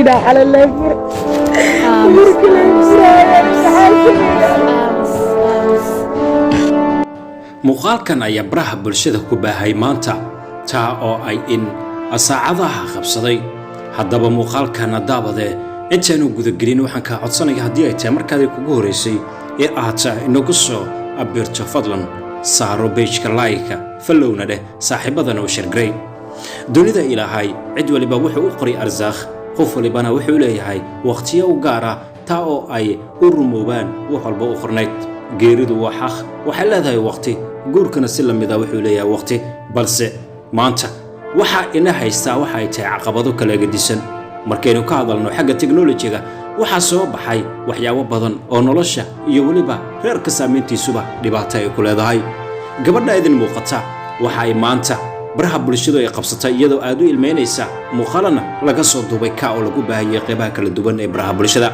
Inaa xalay lay furo, markii lay furaayo maxaa sameeyaa? Aamus, aamus. Muuqaalkan ayaa baraha bulshada ku baahay maanta, taa oo ay in saacadaha qabsaday. Haddaba muuqaalkana daabadee, intaanu gudagelin waxaan kaa codsanaya, haddii ay tahay markaadii kugu horeysay ee aad inagu soo abirto, fadlan saaro page-ka like-ka, follow-na dheh, saaxiibadana u share garay. Dunida Ilaahay cid waliba wuxuu u qoray arsaakh, qof walibana wuxuu leeyahay wakhtiyo u gaar ah, taa oo ay u rumoobaan wax walba u qornayd. Geeridu waa xaq, waxay leedahay waqti, guurkana si lamida wuxuu leeyahay waqti. Balse maanta waxaa ina haystaa waxa ay tahay caqabado kala gedisan. Markaynu ka hadalno xagga teknolojiga, waxaa soo baxay waxyaabo badan oo nolosha iyo weliba reerka saamayntiisuba dhibaato ay ku leedahay. Gabadha idin muuqata waxa ay maanta baraha bulshadu ay qabsatay iyadoo aad u ilmeynaysa, muuqaalana laga soo duubay ka oo lagu baahiyey qeybaha kala duwan ee baraha bulshada.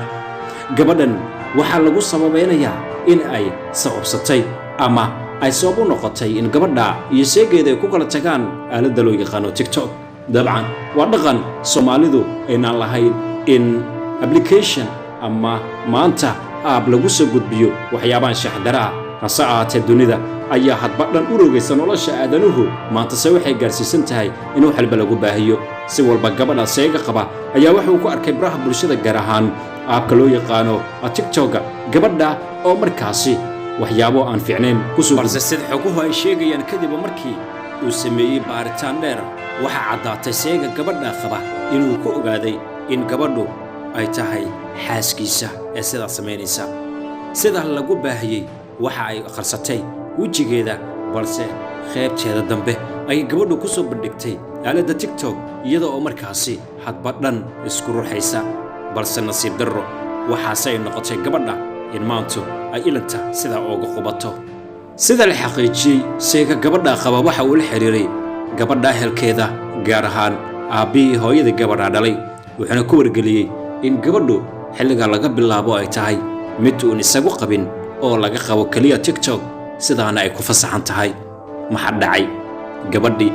Gabadhan waxaa lagu sababeynayaa in ay sababsatay ama ay sabab u noqotay in gabadha iyo seegeeda ay ku kala tagaan aaladda loo yaqaano TikTok. Dabcan waa dhaqan Soomaalidu aynaan lahayn in application ama maanta app lagu soo gudbiyo waxyaabahan shaxdara ah. Hase ahaatee dunida ayaa hadba dhan u rogaysa nolosha aadanuhu, maantase waxay gaarsiisan tahay in wax walba lagu baahiyo si walba. Gabadha seega qaba ayaa wuxuu ku arkay baraha bulshada, gaar ahaan app-ka loo yaqaano TikToka, gabadha oo markaasi waxyaabo aan fiicnayn kusoo. Balse sida xoguhu ay sheegayaan, kadib markii uu sameeyey baaritaan dheer, waxaa caddaatay seega gabadha qaba inuu ku ogaaday in gabadhu ay tahay xaaskiisa ee sidaa samaynaysa. Sida lagu baahiyey, waxa ay qarsatay wejigeeda, balse qaybteeda dambe ayay gabadhu ku soo bandhigtay aaladda TikTok, iyada oo markaasi hadba dhan isku ruxaysa. Balse nasiib darro, waxaase ay noqotay gabadha in maantu ay ilinta sidaa ooga qubato. Sida la xaqiijiyey, seega gabadha qaba waxa uu la xiriiray gabadha ehelkeeda, gaar ahaan aabbihii hooyadii gabadha dhalay, wuxuuna ku wargeliyey in gabadhu xilliga laga bilaabo ay tahay mid uun isagu qabin oo laga qabo keliya TikTok, sidaana ay ku fasaxan tahay. Maxaa dhacay? Gabadhii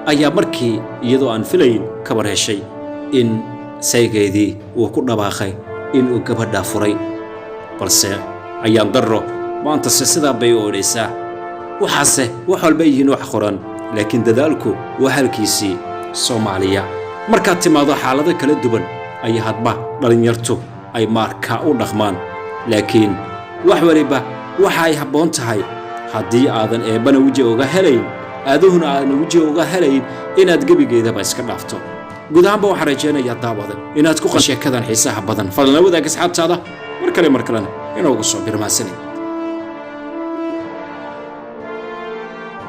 ayaa markii iyadoo aan filayn kabar heshay in saygeedii uu ku dhawaaqay inuu gabadha furay. Balse ayaan darro, maantase sidaa bay u odhaysaa. Waxaase wax walba yihiin wax qoran, laakiin dadaalku waa halkiisii. Soomaaliya markaad timaado, xaalado kala duwan ayay hadba dhallinyartu ay maarkaa u dhaqmaan, laakiin wax waliba waxa ay habboon tahay haddii aadan Eebbana weji uga helayn, aaduhuna aadan weji uga helayn, inaad gebigeedaba iska dhaafto. Guud ahaanba waxaan rajaynayaa, daawada, inaad ku sheekadan xiisaha badan. Fadlan la wadaag asxaabtaada. Mar kale, mar kalena inoogu soo birmaasani.